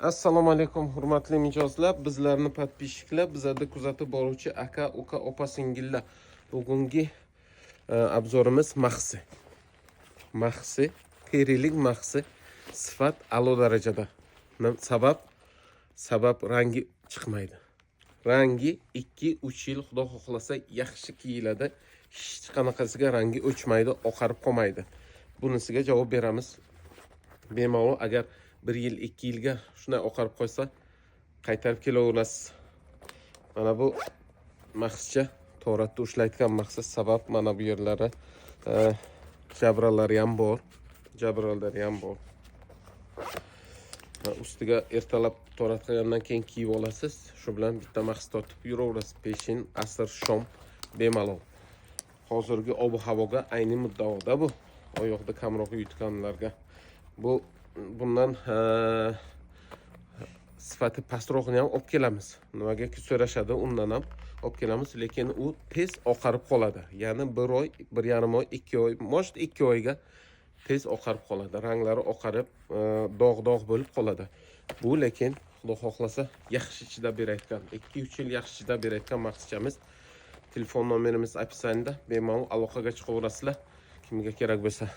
Assalomu alaykum, hurmatli mijozlar, bizlarni подписчик lar, bizlarda kuzatib boruvchi aka, uka, opa, singillar. Bugungi обзор imiz mahsi. Mahsi, terilik mahsi, sifat a'lo darajada. Sabab? Sabab, rangi chiqmaydi. Rangi 2-3 yil, Xudo xohlasa, yaxshi kiyiladi. Hech qanaqasiga rangi o'chmaydi, oqarib qolmaydi. Bunisiga javob beramiz. Bemalol, agar bir yil, 2 yilga shunday oqarib qolsa, qaytarib kelaverasiz. Mana bu mahscha toratda ushlayotgan mahsi. Sabab, mana bu yerlari jabralari ham bor, jabralari ham bor. Ha, ustiga ertalab torat qilgandan keyin kiyib olasiz. Shu bilan bitta mahs tortib yuraverasiz peshin, asr, shom bemalol. Hozirgi ob havoga ayni muddaoda bu, oyoqda kamroq yutganlarga. Bu bundan sifati pastrog'ini ham olib kelamiz. Nimagaki so'rashadi, undan ham olib kelamiz, lekin u tez oqarib qoladi. Ya'ni bir oy, 1,5 oy, 2 oy, может, 2 oyga tez oqarib qoladi, ranglari oqarib, dog' dog' bo'lib qoladi. Bu lekin, Xudo xohlasa, yaxshi chidab berayotgan, 2-3 yil yaxshi chidab berayotgan mahsichamiz. Telefon nomerimiz описание da, bemalol aloqaga chiqaverasizlar, kimga kerak bo'lsa.